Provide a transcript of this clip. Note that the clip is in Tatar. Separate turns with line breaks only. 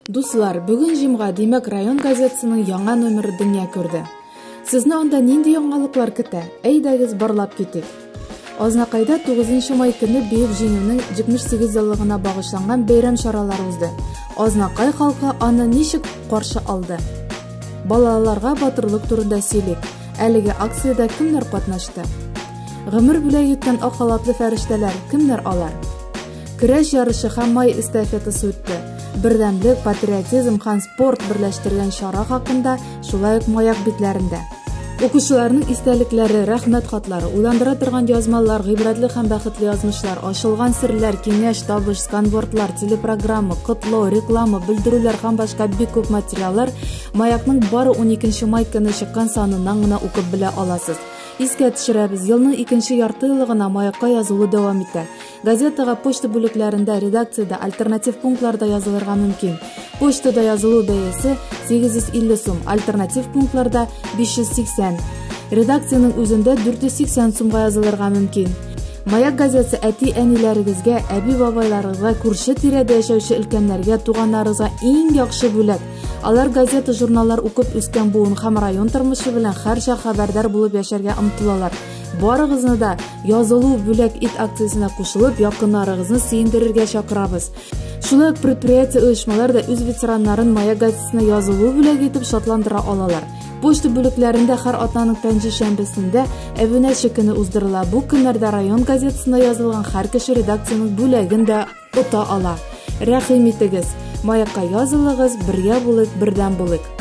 Дуслар, бүген җомга, димәк, район газетасының яңа номеры дөнья күрде. Сезне анда нинди яңалыклар көтә? Әйдәгез, барлап китик. Азнакайда 9 май көне Бөек Җиңүнең 78 еллыгына багышланган бәйрәм чаралары узды. Азнакай халкы аны ничек каршы алды? Балаларга батырлык турында сөйлик. Әлеге акциядә кемнәр катнашты? Гомер бүләк иткән ак халатлы фәрештәләр кемнәр алар? Көрәш ярышы һәм май эстафетасы үтте. Бердәмлек, патриотизм һәм спорт берләштергән чара хакында шулай ук Маяк битләрендә. Укучыларның истәлекләре, рәхмәт хатлары, уйландыра торган язмалар, гыйбрәтле һәм бәхетле язмышлар, ачылган серләр, киңәш, табыш, сканвордлар, телепрограмма, котлау, реклама, белдерүләр һәм башка бик күп материаллар Маякның бары 12 май көне чыккан саныннан гына укып белә аласыз. Искә төшерәбез, елның икенче ярты еллыгына Маякка язылу дәвам итә. Газетага почта бүлекләрендә, редакциядә, альтернатив пунктларда язылырга мөмкин. Почтада язылу бәясе 850 сум, альтернатив пунктларда 580. Редакциянең үзендә 480 сумга язылырга мөмкин. Маяк газетасы әти-әниләрегезгә, әби-бабайларыгызга, күрше тирәдә яшәүче өлкәннәргә, туганнарыгызга иң яхшы бүләк. Алар газета, журналлар укып үскән буын һәм район тормышы белән һәрчак хәбәрдар булып яшәргә омтылалар. Барыгызны да язылу бүләк ит акциясенә кушылып, якыннарыгызны сөендерергә чакырабыз. Шулай ук предприятие оешмалар да үз ветераннарын Маяк газетасына язылу бүләк итеп шатландыра алалар. Почта бүлекләрендә һәр атнаның пәнҗешәмбесендә әбүнәче көне уздырыла. Бу көннәрдә район газетасына язылган һәр кеше редакциянең бүләген дә ота ала. Рәхим итегез, Маякка язылыгыз, бергә булыйк, бердәм булыйк.